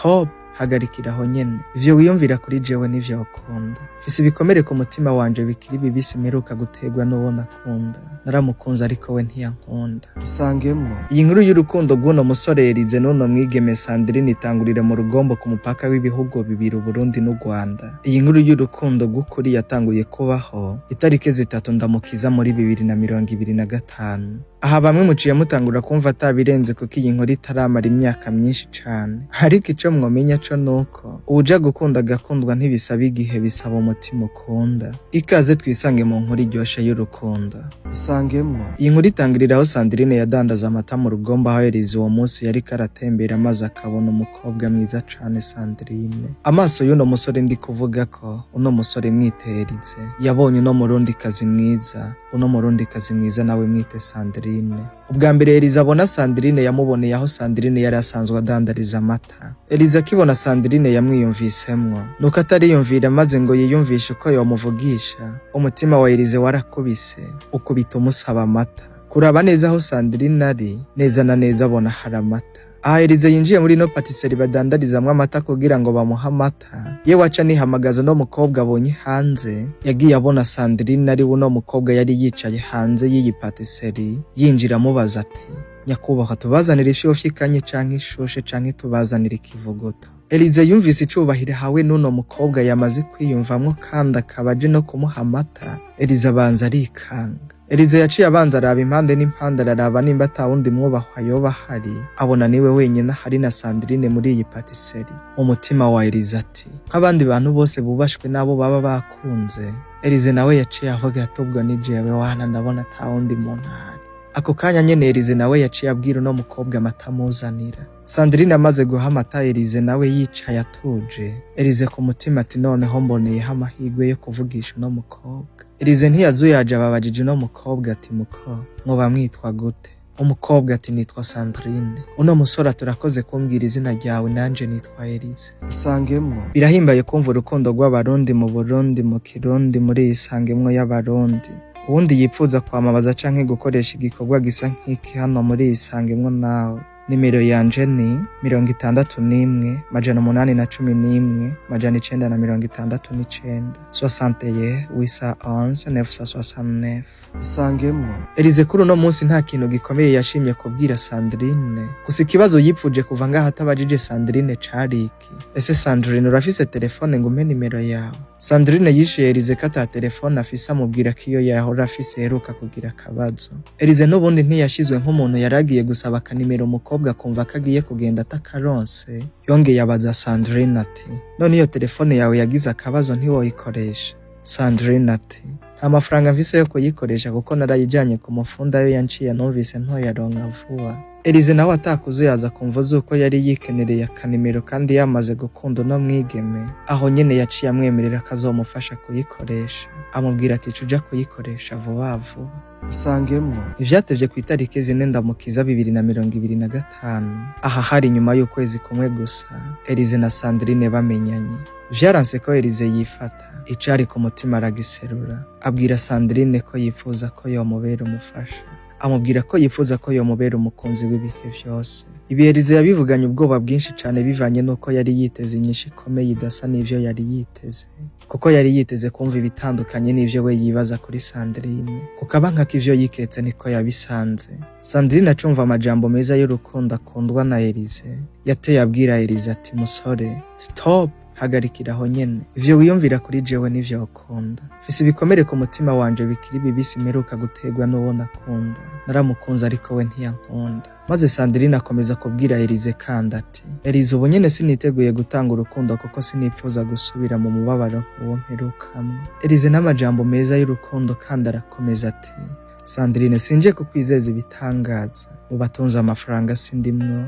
Stop, hagarikira aho nyene. Ivyo wiyumvira kuri jewe nivyo ukunda. Mfise ibikomere ku mutima wanje bikiri bibisi mperuka guterwa n'uwo nakunda. Naramukunze, ariko we ntiyankunda. Isangemwo. Iyi nkuru y'urukundo rw'uno musore Elize n'uno mwigeme Sandrine itangurira mu Rugombo, ku mupaka w'ibihugu bibiri, Uburundi n'u Rwanda. Iyi nkuru y'urukundo rw'ukuri yatanguye kubaho itariki 3 Ndamukiza muri 2025. Aha bamwe muciye mutangura kumva atabirenze, kuko iyi nkuru itaramara imyaka myinshi cane. Ariko ico mwomenya co nuko uwuja gukunda agakundwa ntibisaba igihe, bisaba umutima ukunda. Ikaze twisange mu nkuru iryoshe y'urukundo. Isangemwo. Iyi nkuru itangirira aho Sandrine yadandaza amata mu Rugombo, aho Elize uwo munsi yariko aratembera maze akabona umukobwa mwiza cane, Sandrine. Amaso y'uno musore, ndi kuvuga ko uno musore mwite Elize, yabonye uno Murundikazi mwiza, uno Murundikazi mwiza nawe mwite Sandrine. Ubwa mbere Elize abona Sandrine, yamuboneye aho Sandrine yari asanzwe adandariza amata. Elize akibona Sandrine yamwiyumvisemwo, nuko atariyumvira maze ngo yiyumvishe uko yomuvugisha, umutima wa Elize warakubise, ukubita umusaba amata. Kuraba neza aho Sandrine ari, neza na neza abona hari amata. Aha Elize yinjiye muri ino patisserie badandarizamwo amata kugira ngo bamuhe amata. Yewe, aca nihamagaza uno mukobwa abonye hanze. Yagiye abona Sandrine ari uno mukobwa yari yicaye hanze y'iyi patisserie, yinjira amubaza ati: "Nyakubahwa, tubazanire ifyofi ikanye canke ishushe, canke tubazanire ikivuguto?" Elize yumvise icubahiro ahawe n'uno mukobwa yamaze kwiyumvamwo, kandi akaba aje no kumuha amata. Elize abanza arikanga. Elize yaciye abanza araba impande n'impande, araraba nimba atawundi mwubahwa yoba ahari, abona niwe wenyine ahari na Sandrine muri iyi patisserie. Mu mutima wa Elize ati: "Nk'abandi bantu bose bubashwe n'abo baba bakunze." Elize nawe yaciye avuga ati: "Ubwo ni jewe wana, ndabona atawundi muntu ahari." Ako kanya nyene Elize nawe yaciye abwira uno mukobwa amata amuzanira. Sandrine amaze guha amata Elize, nawe yicaye atuje. Elize ku mutima ati: "Noneho mboneyeho amahirwe yo kuvugisha uno mukobwa." Elize ntiyazuyaje, ababajije uno mukobwa ati: "Muko, mwoba mwitwa gute?" Umukobwa ati: "Nitwa Sandrine." Uno musore ati: "Urakoze kumbwira izina ryawe, nanje nitwa Elize." Isangemwo. Birahimbaye kumva urukundo rw'Abarundi mu Burundi, mu Kirundi, muri iyi Isangemwo y'Abarundi. Uwundi yipfuza kwamamaza canke gukoresha igikorwa gisa nk'iki hano muri iyi Isangemwo nawe, nimero yanje ni 61 811 969, 61 811 969. Isangemwo. Elize kuri uno munsi nta kintu gikomeye yashimye kubwira Sandrine. Gusa ikibazo yipfuje kuva ngaho atabajije Sandrine cari iki: "Ese Sandrine, urafise telefone ngo umpe nimero yawe?" Sandrine yishuye Elize ko ata telefone afise, amubwira ko iyo yahora afise iheruka kugira akabazo. Elize n'ubundi ntiyashizwe nk'umuntu yari agiye gusaba akanimero umukobwa akumva ko agiye kugenda atakaronse. Yongeye abaza Sandrine ati: "None iyo telefone yawe yagize akabazo ntiwoyikoresha?" Sandrine ati: "Nta mafaranga mfise yo kuyikoresha, kuko narayijanye ku mufundi, ayo yanciye numvise ntoyaronka vuba." Elize nawe atakuzuyaza kumva zuko yari yikenereye akanimero kandi yamaze gukunda uno mwigeme, aho nyene yaciye amwemerera ko azomufasha kuyikoresha. Amubwira ati: "Cuja kuyikoresha vuba vuba." Isangemwo. Ntivyatevye, ku itariki 4 Ndamukiza 2025, aha hari inyuma y'ukwezi kumwe gusa Elize na Sandrine bamenyanye. Vyaranse ko Elize yifata, icari ku mutima aragiserura, abwira Sandrine ko yifuza ko yomubera umufasha, amubwira ko yifuza ko yomubera umukunzi w'ibihe vyose. Ibi Elize yabivuganye ubwoba bwinshi cane, bivanye n'uko yari yiteze inyishu ikomeye idasa n'ivyo yari yiteze, kuko yari yiteze kumva ibitandukanye n'ivyo we yibaza kuri Sandrine. Kukaba nkako ivyo yiketse niko yabisanze. Sandrine acumva amajambo meza y'urukundo akundwa na Elize, yateye abwira Elize ati: "Musore, stop, hagarikira aho nyene. Ivyo wiyumvira kuri jewe nivyo ukunda. Mfise ibikomere ku mutima wanje bikiri bibisi mperuka guterwa n'uwo nakunda. Naramukunze, ariko we ntiyankunda." Maze Sandrine akomeza kubwira Elize kandi ati: "Elize, ubu nyene siniteguye gutanga urukundo, kuko sinipfuza gusubira mu mubabaro nk'uwo mperukamwo." Elize n'amajambo meza y'urukundo kandi arakomeza ati: "Sandrine, sinje kukwizeza ibitangaza. Mu batunze amafaranga sindimwo,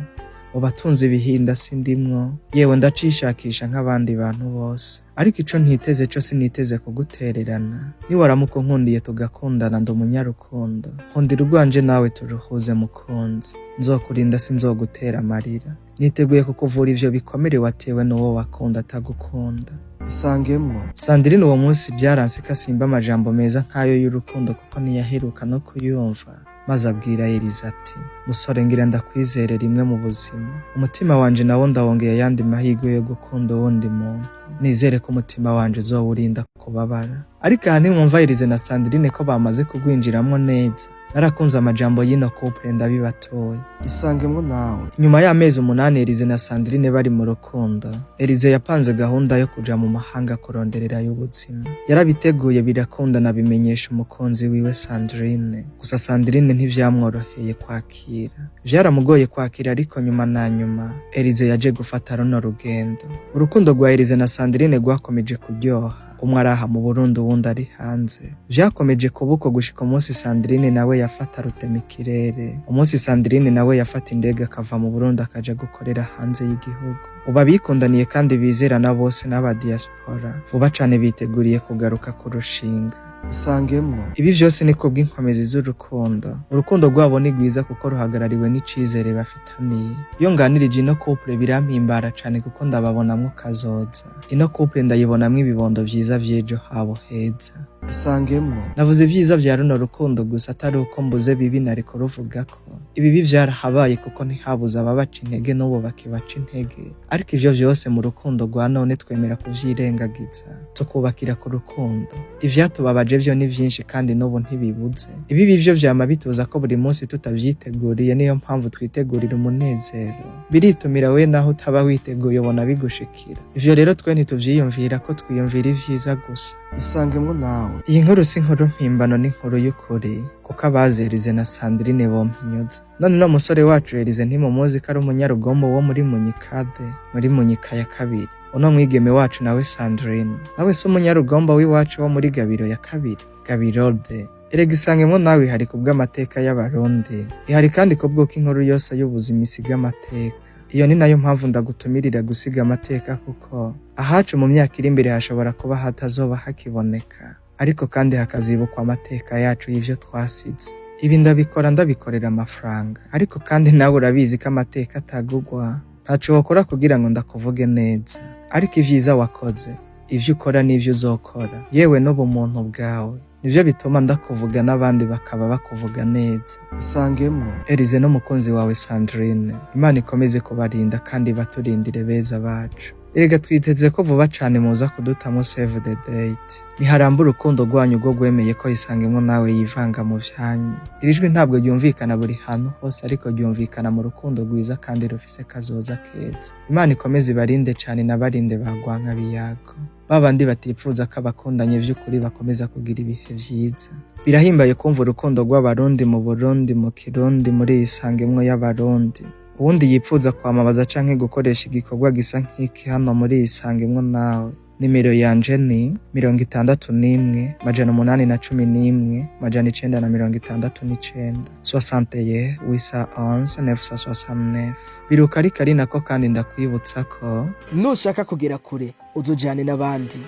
mu batunze ibihinda sindimwo, yewe ndacishakisha nk'abandi bantu bose. Ariko ico ntiteze co, siniteze kugutererana. Niwaramuka unkundiye tugakundana, ndi umunyarukundo, nkundira urwanje nawe turuhuze mukunzi. Nzokurinda, sinzogutera amarira. Niteguye kukuvura ivyo bikomere watewe n'uwo wakunda atagukunda." Isangemwo. Sandrine uwo munsi byaranse ko asimba amajambo meza nk'ayo y'urukundo, kuko ntiyaheruka no kuyumva. Maze abwira Elize ati: "Musore, ngira ndakwizere rimwe mu buzima. Umutima wanje nawo ndawongeye ayandi mahirwe yo gukunda uwundi muntu. Nizere ko umutima wanje uzowurinda kubabara." Ariko aha ntimwumva Elize na Sandrine ko bamaze kugwinjiramwo neza? Narakunze amajambo y'ino couple, ndabibatoye. Isangemwo nawe. Inyuma y'amezi 8 Elize na Sandrine bari mu rukundo, Elize yapanze gahunda yo kuja mu mahanga kurondererayo ubuzima. Yarabiteguye birakunda, nabimenyesha umukunzi wiwe Sandrine. Gusa Sandrine ntivyamworoheye kwakira, vyaramugoye kwakira, ariko nyuma na nyuma Elize yaje gufata runo rugendo. Urukundo rwa Elize na Sandrine rwakomeje kuryoha, umwe araha mu Burundi, uwundi ari hanze. Vyakomeje kuba uko gushika umunsi Sandrine nawe yafata rutemikirere, umunsi Sandrine nawe yafata indege akava mu Burundi akaja gukorera hanze y'igihugu. Ubu abikundaniye kandi bizerana bose n'aba diaspora vuba cane biteguriye kugaruka kurushinga. Isangemwo. Ibi vyose ni kubw'inkomezi z'urukundo. Urukundo rwabo ni rwiza kuko ruhagarariwe n'icizere bafitaniye. Iyo nganirije ino couple birampimbara cane kuko ndababonamwo kazoza. Ino couple ndayibonamwo ibibondo vyiza vy'ejo habo heza. Isangemwo. Navuze ibyiza vya runo rukundo gusa, atari uko mbuze bibi nari kuruvugako. Ibibi vyarahabaye kuko ntihabuze ababaca intege, n'ubu bakibaca intege. Ariko ivyo vyose mu rukundo rwa none twemera kuvyirengagiza, tukubakira ku rukundo. Ivyatubabaje vyo ni vyinshi kandi n'ubu ntibibuze. Ibibi vyo vyama bituza ko buri munsi tutavyiteguriye, niyo mpamvu twitegurira umunezero. Biritumira we, naho utaba witeguye ubona bigushikira. Ivyo rero twe ntituvyiyumvira ko twiyumvira ivyiza gusa. Isangemwo nawe. Iyi nkuru si inkuru mpimbano, ni inkuru y'ukuri kuko abazi Elize na Sandrine bompinyuza. None no musore wacu Elize ntimumuzi ko ari umunyarugombo wo muri Munyikade, muri Munyika ya kabiri? Uno mwigeme wacu nawe Sandrine nawe si umunyarugombo w'iwacu wo muri Gabiro ya kabiri, Gabiro de? Erega Isangemwo nawe ihari kubw'amateka y'Abarundi, ihari kandi kubw'uko inkuru yose y'ubuzima isiga amateka. Iyo ni nayo mpamvu ndagutumirira gusiga amateka, kuko ahacu mu myaka iri imbere hashobora kuba hatazoba hakiboneka, ariko kandi hakazibukwa amateka yacu y'ivyo twasize. Ibi ndabikora ndabikorera amafaranga, ariko kandi nawe urabizi ko amateka atagugwa. Ntaco wokora kugira ngo ndakuvuge neza, ariko ivyiza wakoze, ivyo ukora n'ivyo uzokora, yewe n'ubumuntu bwawe, nivyo bituma ndakuvuga n'abandi bakaba bakuvuga neza. Isangemwo. Elize n'umukunzi wawe Sandrine, Imana ikomeze kubarinda kandi baturindire beza bacu. Erega twiteze ko vuba cane muza kudutamo save the date. Niharamba urukundo rwanyu rwo rwemeye ko Isangemwo nawe yivanga mu vyanyu. Iri jwi ntabwo ryumvikana buri hantu hose, ariko ryumvikana mu rukundo rwiza kandi rufise kazoza keza. Imana ikomeze ibarinde cane, nabarinde bagwanka biyago, babandi batipfuza ko abakundanye vy'ukuri bakomeza kugira ibihe vyiza. Birahimbaye kumva urukundo rw'Abarundi mu Burundi, mu Kirundi, muri Isangemwo y'Abarundi. Uwundi yipfuza kwamamaza canke gukoresha igikorwa gisa nk'iki hano muri Isangemwo nawe, nimero yanje ni 61 811 969, 61 811 969. Biruka ariko ari nako kandi ndakwibutsa ko Nushaka kugera kure uzujane n'abandi,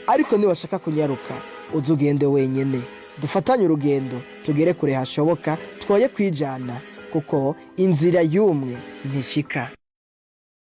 ariko niwashaka kunyaruka uzugende wenyene. Dufatanye urugendo tugere kure hashoboka, twoye kwijana kuko inzira y'umwe ntishika.